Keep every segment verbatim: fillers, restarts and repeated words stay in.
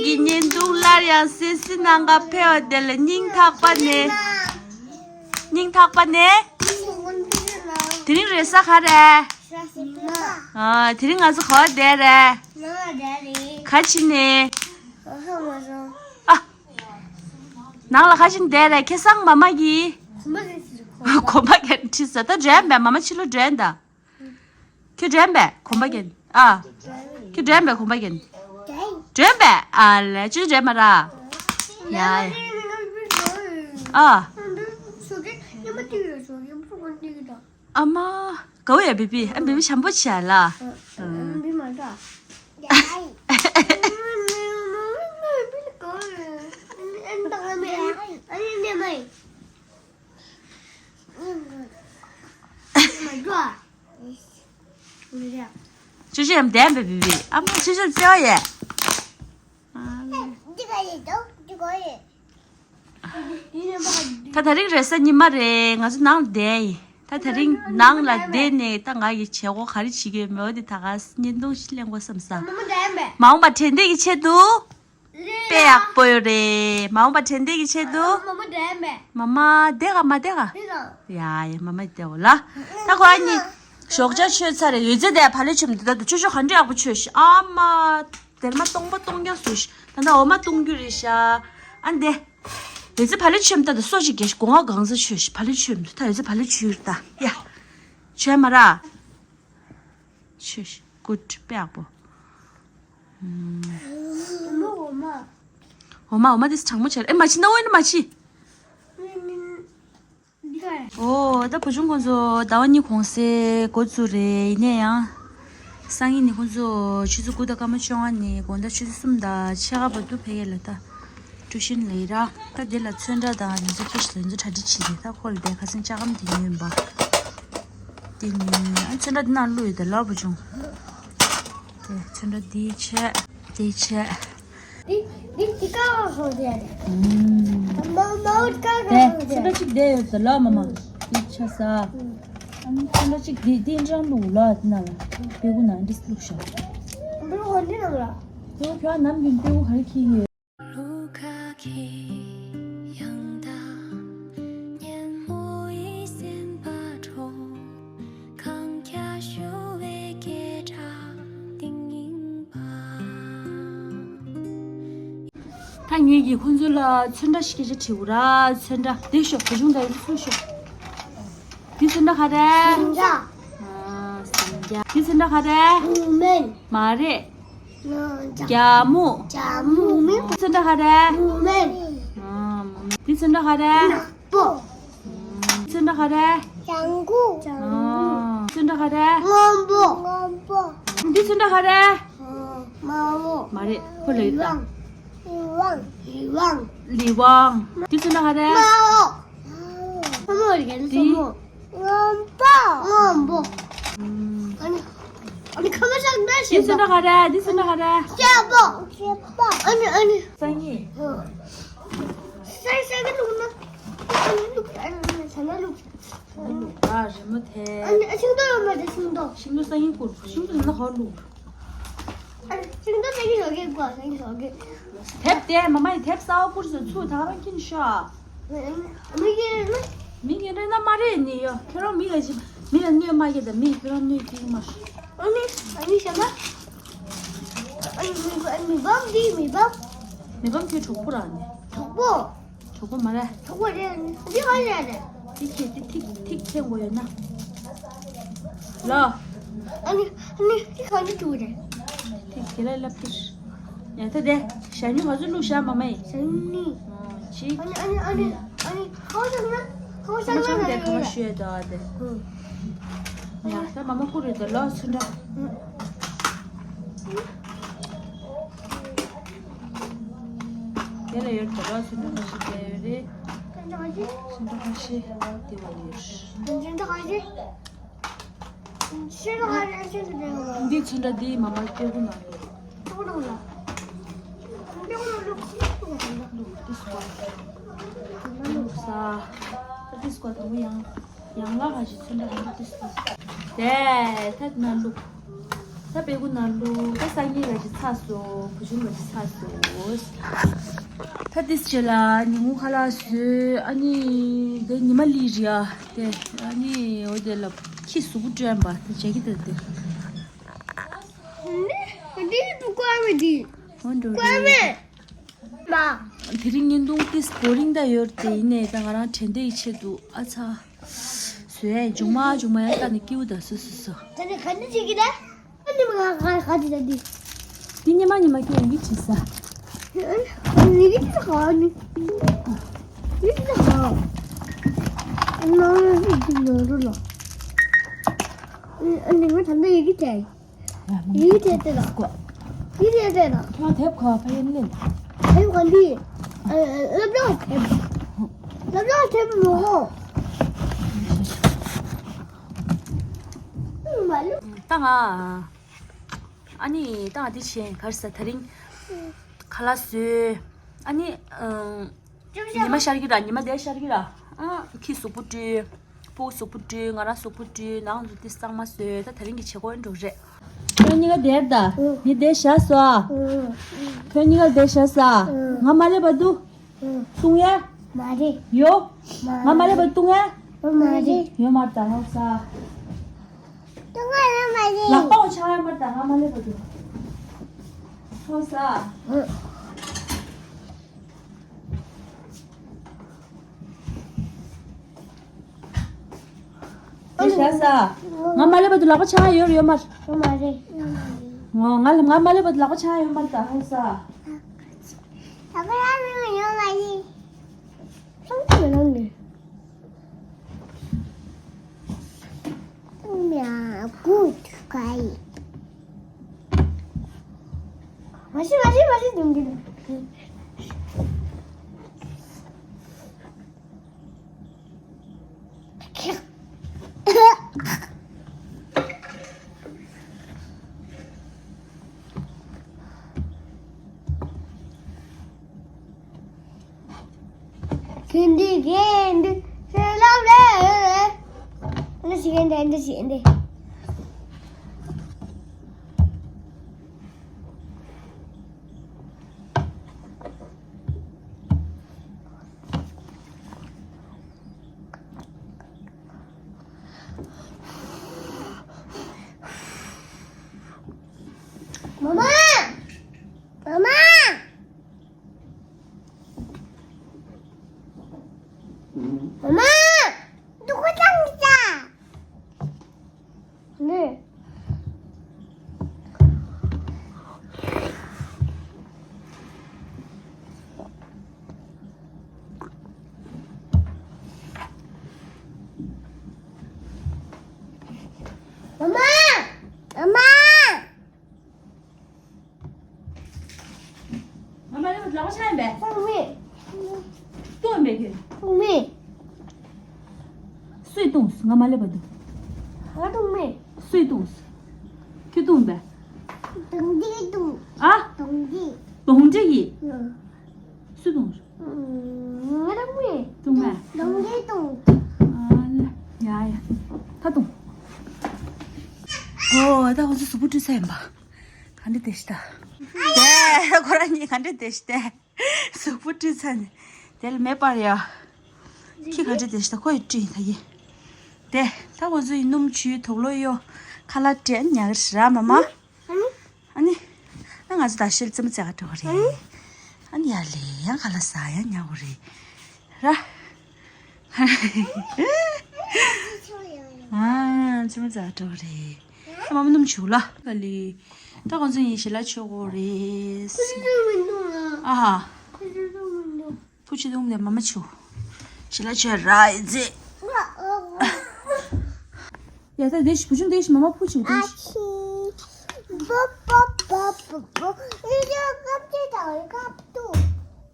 གི་བརྙན་ཐུང་སླར་ཡང་གསན་གཟིགས་གནང་ག་ཕེབས་པ་དེ་ལ་སྙིང་ཐག་པ་ནས། སྙིང་ཐག་པ་ནས། དེ་རིང་རེས་གཟའ་ག་རེ་རེད། ཨ། དེ་རིང་ང་ཚོ་ག་པར་བསྡད་རེད། ག་ཕྱིན་ནས། ཨ། ནང་ལ་ག་ཕྱིན་བསྡད་རེད། ཁ་སང་མ་མ་གིས། གོམ་པ་རྒྱག་ཁྲིད་ས། ད་འགྲོ་ཡ་མེད། མ་མ་ཕྱི་ལོགས་འགྲོ་ཡ་ད། ཁྱོད་འགྲོ་ཡ་མེད་གོམ་པ་རྒྱག་ཨ། ཁྱོད་འགྲོ་ཡ་མེད་གོམ་པ་རྒྱག་འགྲོ་ཡ་མེད། ཨ་ལས། ཁྱོད་འགྲོ་ཡ་མེད་ར། ཡ་ཡ། ཨ། ཨ་མ། དགའ་བོ་ཡ་བི་བི། ཨ་བི་བི་བྱམས་པོ་བྱས་ལ། ཅོ་ཅོ་ཡང་བདེན་པའི་བི་བི། ཨ་མ་ཅོ་ཅོ་བརྩེ་བ་ཡས། ད་དེ་རིང་རེས་གཟའ་ཉི་མ་རེད། ང་ཚོ་ནང་ལ་བསྡད་ཡིན། ད་དེ་རིང་ནང་ལ་བསྡད་ནས་ད་ང་ཡི་བྱེད་སྒོ་ག་རེ་བྱེད་ཀྱི་ཡོད་མེད་འོ་དེ་ད་ག་བརྙན་ཐུང་ཞིག་ལེན་དགོས་བསམ་ས། མ་འོངས་པ་དྲན་རྟེན་གྱི་ཆེད་དུ། དཔེ་ཡག་པོ་ཡོད་རེད། མ་འོངས་པ་དྲན་རྟེན་གྱི་ཆེད་དུ། མ་མ་འདྲ་མེད། མ་མ་བསྡད་ག་མ་བསྡད་ག་འདི་དང་། ཡ་ཡ། མ་མ་བསྡད་འོ་ལ། ད་ཁོ་ཨ་ནི་ཞོགས་ཇ་མཆོད་ཚར་རེད། ཡོད་ཚད་དེ་བག་ལེབ་མཆོད་མི་འདུག་ད་དུ་ཆོས་ཆོས་ག་འདྲ་ཡག་པོ་མཆོད་ཤི། ཨ་མ། སྡེར་མ་སྟོང་པ་སྟོང་རྐྱང་བཟོས་ཤི། ད་ནི་འོ་མ་བཏུང་རྒྱུ་རེད་ཤ། ཨ་འདི། ཡོད་ཚད་བག་ལེབ་མཆོད་མི་འདུག་ད་དུ་སོ་ཞིག་གས་ཤི། སྒོ་ང་གང་ས་མཆོད་ཤི། བག་ལེབ་མཆོད་མི་འདུག་ད་ཡོད་ཚད་བག་ལེབ་མཆོད་ཡོད་ད་ཡ། མཆོད་མ་ར། ཆོས་ཤིག་གུད། དཔེ་ཡག་པོ། འོ་མ། འོ་མ། འོ་མ་དེ་གྲང་མོ་བྱས། ཨེ་མ་ཕྱི་ན། འོ་ཨེ་ན་མ་ཕྱི། འོ་ད་བུ་ཆུང་ཁོང་ཚོ་ཟླ་བ་གཉིས་གུང་སེང་འགོ་བཙུགས་རེད། ཡིན་ན་ཡང་སང་ཉིན་ནི་ཁོང་ཚོ་ཆུ་ཚོད་དགུ་དང་སྐར་མ་བཅོ་ལྔ་ནས་དགོང་དག་ཆུ་ཚོད་གསུམ་དང་ཕྱེད་ཀ་བར་དུ་ཕ་གི་ལ་ད། ཀྲུའུ་ཤིན་ལས་ར། ད་འདི་ལ་ཚོན་ཁྲ་དང་ང་ཚོ་ཁྱེད་ཚོ་ཚོན་ཁྲ་འདི་བྲིས་རེད། ད་ཁོ་ལ་དེ་ཁ་སང་ལྕགས་སྒམ་དེ་ཉོས་ཡིན་པ། དེ་ཉོས། ཨ་ཚོན་ཁྲ་འདི་ནང་བླུགས་ཡོད་དེ་ལོ་བུ་ཆུང་། དེ་ཚོན་ཁྲ་འདི་བྱས། དེ་བྱས། འདི་འདི་འདི་ཀ་བ་ཧོ་དེ་རེད། ཨུམ། མ་མ་འོ་ཀ་ཀ་དེ་ཧོ་དེ་ཚོན་ཁྲ་རེད། གཅིག་དེ་ཡོད་དེ་ལོ་མ་མ། འདི་ཆ་ས། ཨ་ནི་ཚོན་ཁྲ་གཅིག་འདི་འདི་འདྲ་བླུགས་ལོ། དེ་ནང་ལ་དཔེ་ཁུག་ནང་འདི་བླུགས་ཤོག་འདི་ཧོ་འདི་ནང་ལ། དེ་བོ་ཁྱོད་ནམ་རྒྱུན་དཔེ་ཁུག་ག་རེ་འཁྱེར་གྱི་ཡོད། ལུ་ག་གི་ཡང་དག་ཉིན་མོ་ཡི་སེམས་པ་འཕྲོག་གང་འཁྱག་ཞུ་བའི་སྐད་གྲགས་ཏིང་ངེ་བ། ད་ངེད་ཀྱིས་ཁོང་ཚོ་ལ་ཚོན་ཁྲ་ཞིག་སྐད་ཆ་དྲིས་འུ་ར། ཚོན་ཁྲ་འདི་ཤོག་བུ་ཆུང་ད་ཡོད་ཚུལ་ཤོག་འདི་ཚོན་ཁྲ་ག་རེ། ཟིང་ཆ། ཨ། ཟིང་ཆ། འདི་ཚོན་ཁྲ་ག་རེ། མུ་མེན། མ་རེད། རྒྱ་མོ། རྒྱ་མོ་མིན། འདི་ཚོན་ཁྲ་ག་རེ། མུ་མེན། ཨ། མུ་མེན། འདི་ཚོན་ཁྲ་ག་རེ། ནག་པོ། འདི་ཚོན་ཁྲ་ག་རེ། ལྗང་གུ། ཨ། འདི་ཚོན་ཁྲ་ག་རེ། སྔོན་པོ། སྔོན་པོ། འདི་ཚོན་ཁྲ་ག་རེ། དམར་པོ། མ་རེད། ཁོ་ལ་ཡོད་ད། ལི་ཝང་། ལི་ཝང་། ལི་ཝང་། འདི་ཚོན་ཁྲ་ག་རེ། དམར་པོ། སྔོན་པོ་རེད། འདི། སྔོན་པོ། སྔོན་པོ། སྔོན་པོ། ཨ་ནི། ཨ་ནི་ཁ་མ་ཤག་ན་ཤེས། འདི་ཚོན་ཁྲ་ག་རེ། འདི་ཚོན་ཁྲ་ག་རེ། སེར་པོ། སེར་པོ། ཨ་ནི་ཨ་ནི། སང་ཉིན། ཨ། སང་སང་གི་ལུག་ན། ཨ་ནི་ལུག་ཨ་ནི་ཨ་ནི་ལུག་ཨ་ནི་ལུག་ཨ་རི་མོ་དེ། ཨ་ནི་ཤིང་ཏོག་ཡོད་མ་རེད། ཤིང་ཏོག་ཤིང་ཏོག་སང་ཉིན་བསྐུར། ཤིང་ཏོག་ཡོད་ན་ག་པར་བླུགས། ཤིང་ཏོག་ད་གིན་ཞོགས་ཀས་བསྐོར། ད་གིན་ཞོགས་ཀས། དེབ་དེ་མ་མ་ཡི་དེབ་གསར་པ་བསྐུར་སོང་། ཚུར་ད་རང་ཁྱེར་ཤོག་མི་གིས་རེད་ན། མི་གིས་རེད་ན་མ་རེད་ནི་ཡོ། ཁྱོད་རང་མི་ལ་ཅི། མི་ལ་གནོད་མ་སྐྱེལ་ད། མི་ཁྱོད་རང་གནོད་སྐྱེལ་གི་མ་རེད། ཨ་ནི་ཨ་ནི་བྱས་ན། ཨ་ནི་མི་བམ་འདི་མི་བམ། མི་བམ་ཁྱོད་གྲོགས་པོ་རང་ནི། གྲོགས་པོ། གྲོགས་པོ་མ་རེད། གྲོགས་པོ་རེད། འདི་ག་རེ་རེད། འདི་ཁྱེད་འདི་ཐིག་ཐིག་འཐེན་དགོས་ཡོད་ན། ལོ། ཨ་ནི་ཨ་ནི་འདི་ག་འདི་འདུག་རེད། ཐིག་དེ་ལ་ལབ་ཀྱི་རེད། ཡ་ད་དེ་ཞ་ཉུ་ག་ཚོད་བླུགས་ཤག་མ་མ་ཡིན། ཞ་ཉུ་གཉིས། ཨོ་གཅིག་ཨ་ནི་ཨ་ནི་ཨ་ནི་གཉིས། ཨ་ནི་ཁ་བ་ཤག་ན། ཁ་བ་ཤག་ན་ན་ཡོད་རེད། ཁ་བ་ཤག་ཡོད་ད་དེ། ཡ་ད་མ་མ་བསྐུར་རེད་ད། ལོ་ཚོན་ཁྲ། དེ་ལ་ཡོད་ད། ལོ་ཚོན་ཁྲ་ཁ་ཤས་དེ་ཡོད་རེད། ཚོན་ཁྲ་ཁ་ཤས་དེ་བ་ཡོད། ཚོན་ཁྲ་ཁ་ཤས། ཤེས་རོགས་ཨ་རེ་ཤེས་སུ་རེད། འདི་ཚོན་ཁྲ་འདི་མ་མ་སྟོད་གུ་ན་ལོ། སྟོད་གུ་ན་ལོ། སྟོད་གུ་ན་ལོ། ལུག་འདི་སུ་བ། ལུག་ས། ད་འདི་སུ་བ་དང་པོ་ཡང་། ཡང་ལ་ཁ་ཅིག་ཚོན་ཁྲ་གང་འདི་སུ་བ། དེ་ཐད་ན་ལུག་ད་དཔེ་ཁུག་ནང་ལོ་ད་སང་ཉིན་ལ་ཅི་ཚར་སོང་། བུ་ཆུང་ལ་ཅི་ཚར་སོང་། ད་དེ་རྗེས་ལ་ཉིན་གུང་ཁ་ལག་བཟོས། ཨ་ནི་དེ་ཉི་མ་ལི་རེད་ཨ། དེ་ཨ་ནི་འོ་དེ་ལ་ཁྱི་གཟུགས་པོ་སྤྲད་པ་དེ་བྱེད་ཀྱི་འདུག་དེ། འདི་འདུག་ཀ་མེད་འདི། འོ་འགྲོ་ཀ་རེད། མེད། མ། དེ་རིང་བརྙན་ཐུང་ཏིས་བོ་རིང་ད་ཡོད་དེ། ཡིན་ནའི་ད་ང་རང་དྲན་རྟེན་ཡི་ཆེད་དུ་ཨ་ཚ། བཟོས་ཡས་མཇུག་མ་མཇུག་མ་ཡང་ལྟ་ནས་སྐྱིད་པོ་ད་བཟོས་བཟོས་བཟོས། ད་ནི་ག་འདྲ་བྱེད་ཀྱི་ད། ཨ་ནི་མ་ང་ག་ག་དེ་ད་འདི། འདི་ཉི་མ་ཉི་མ་སྐྱེ་ཡིན་གྱི་བྱེད་ས། ཨ་ནི་གི་ད་ག་ནི། གི་ད་ག་ཨ་ནི་ང་ད་ནི་ཡི་གེ་དེ། ཡིག་དེ་དེ་ལ། ཡིག་དེ་དེ་ལ། ཁྱོད་དེབ་ག་ཕ་ཡན་ལེན། དེབ་ག་འདི། ཨ་ཨ་སློབ་གྲྭ་དེབ། སློབ་གྲྭ་དེབ་མོ་ཧོ། མ་ལུ། ད་ང་ཨ་ནི་ད་ང་འདི་བྱས་ག་རེ་ཟ། དེ་རིང་ཁ་ལག་བཟོས། ཨ་ནི་ཨང་། ཉི་མ་ཤར་གྱི་ར། ཉི་མ་དེ་ཤར་གྱི་ར། ཨ་ཁྱི་གཟུགས་པོ་བཀྲུས། སྤུ་གུ་གཟུགས་པོ་བཀྲུས། ང་རང་གཟུགས་པོ་བཀྲུས། ནང་དུ་དེ་གཙང་མ་བཟོས། ད་དེ་རིང་གི་བྱེད་སྒོ་འགྲོ་རེད། ཁྱོད་གཉིས་ཀ་དེར་ད། ཨུ། ངས་དེ་བཞག་སོ་ཨ། ཨུ། ཁྱོད་གཉིས་ཀ་དེ་བཞག་སོ་ཨ། ཨུ། ང་མ་སླེབས་བར་དུ། ཨུ། བཏུང་ཡ། མ་རེད། ཡོ། མ། ང་མ་སླེབས་བར་དུ་བཏུང་ཡ། ཨུ། མ་རེད། ཡོ་མར་ད་ལོག་ས། བཏུང་ཡ་མ་རེད། ལག་པ་འོ་ཆང་ཡ་མར་ད། ང་མ་སླེབས་བར་དུ། ལོག་ས། ཨུ། དེ་བཞག་ས། ང་མ་སླེབས་བར་དུ་ལག་པ་འཆང་ཡ་ཡོད་ཡོད་མ་རེད། ཡོད་མ་རེད། ང་ང་མ་སླེབས་བར་དུ་ལག་པ་འཆང་ཡ་ཡོད་མ་རེད་ད། ཧོ་ས། ལག་པ་འཆང་ཡ་ཡོད་མ་རེད། ཚང་མ་ལོག་ནས། ཚང་མ་གུད་ག་ཡི། མ་ཤི་མ་ཤི་མ་ཤི་དུང་གི། གན་དི་གན་དི་ཧེ་ལབ་རེ། འདི་ཞིག་གན་དི་འདི་ཞིག་གན་དི། མ་མ། མ་མ། མ་མ། འདུག་ག་ཅང་གི་ཅང་། ནས། མ་མ། མ་མ། ང་མ་ལ་ལག་པ་འཆང་ཡིན་པས། བཏུང་མེད། བཏུང་ཡིན་པས་ཁྱོད། བཏུང་མེད། སུས་བཏུང་སོང་། ང་མ་སླེབས་བར་དུ། ང་བཏུང་མེད། སུས་བཏུང་སོང་། ཁྱོད་བཏུང་པས། གདོང་འདྲེ་བཏུང་། ཨ། གདོང་འདྲེ། གདོང་འདྲེ་ཡིས། ཨ། སུས་བཏུང་སོང་། ང་བཏུང་མེད། བཏུང་མེད། གདོང་འདྲེ་བཏུང་། ཨ་ལ། ཡ་ཡ། ད་བཏུང་། ཨོ་ད་ཁོ་ཚོ་གཟུགས་པོ་བཀྲུས་ཚར་ཡིན་པ། ག་འདྲ་བསྡད་ཤི་ད། དེ་ཁོ་རང་གཉིས་ག་འདྲ་བསྡད་ཤི་དེ། གཟུགས་པོ་བཀྲུས་ཚར་ནས། དེ་ལ་མེ་སྤར་ཡ། ཁྱི་ག་འདྲ་བསྡད་ཤི་ད། ཁོ་ཡི་བཀྲུས་ཡིན་ད་ཡི། དེ་ད་ཁོ་ཚོ་ཡི་སྣུམ་བྱུགས། དུག་ལོག་གཡོགས། ཁ་ལག་སྤྲད། ཉལ་གི་ར་མ་མ། ཨ་ནི། ཨ་ནི། ཨ་ང་ཚོ་ད་ཤེལ་རྩེད་མོ་རྩེ་ག་འགྲོ་གི་རེད། ཨ་ནི་ཡར་ལས་ཡང་ཁ་ལག་ཟ་ཡང་ཉལ་གི་རེད། ར། ཨ། རྩེད་མོ་རྩེ་ག་འགྲོ་གི་རེད། ཨ་མ་མ་སྣུམ་བྱུག་ལ། ག་ལི། ད་ཁོང་ཚོ་ཡིན་ཞལ་ལག་མཆོད་དགོས་རེད། ཨ་ཧ། ཕུ་ཆུ་དུང་ལས་མ་མ་ཆུ། ཞལ་ལག་མཆོད་ར་ཡི་ཙེ། ཡ་ད་དེ་ཞི་བུ་ཆུང་དེ་ཞི་མ་མ་ཕུ་ཆུ་དེ་ཞི།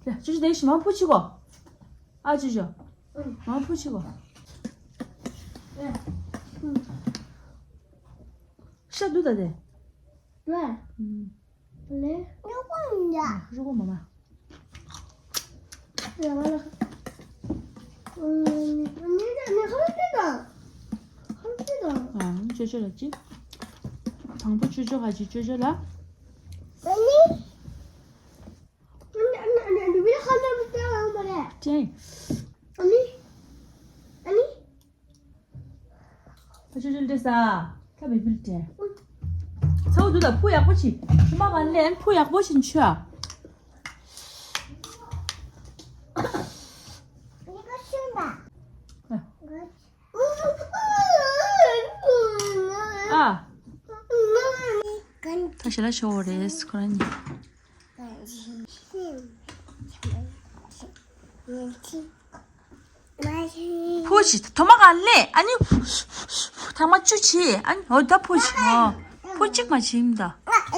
ཡ་ཆུ་ཆུ་དེ་ཞི་མ་ཕུ་ཆུ་གོ། ཨ་ཆུ་ཆུ། མ་ཕུ་ཆུ་གོ། ཤ་དུ་ད་དེ། ལེ། རུ་གོ་མ་མ། ཨ། ཅོ་ཅོ་ལ་ཅི། དང་པོ་ཅོ་ཅོ་ག་ཅི་ཅོ་ཅོ་ལ། ཅེ། ཨ་ཅོ་ཅོ་ལ་སྟེར་ས། ཁ་བེ་བིལ་སྟེར། ཚ་བོ་འདུག་ད་ཕུ་ཡག་པོ་བྱེད། ཆུ་མ་གང་ལེན་ཕུ་ཡག་པོ་བྱེད་ཆུ་ཨ། ཨ། ད་ཞལ་ལག་ཤོར་བ་རེད་ཁོ་རང་གཉིས། ཕུ་ཅི་ཐོ་མ་གང་ལེ་ཨ་ནི། ཐང་མ་ཅུ་ཅི་ཨ་ནི་འོ་ད་ཕུ་ཅི་ཨོ། ཕུ་ཅིག་མ་ཅི་ཡིན་ད།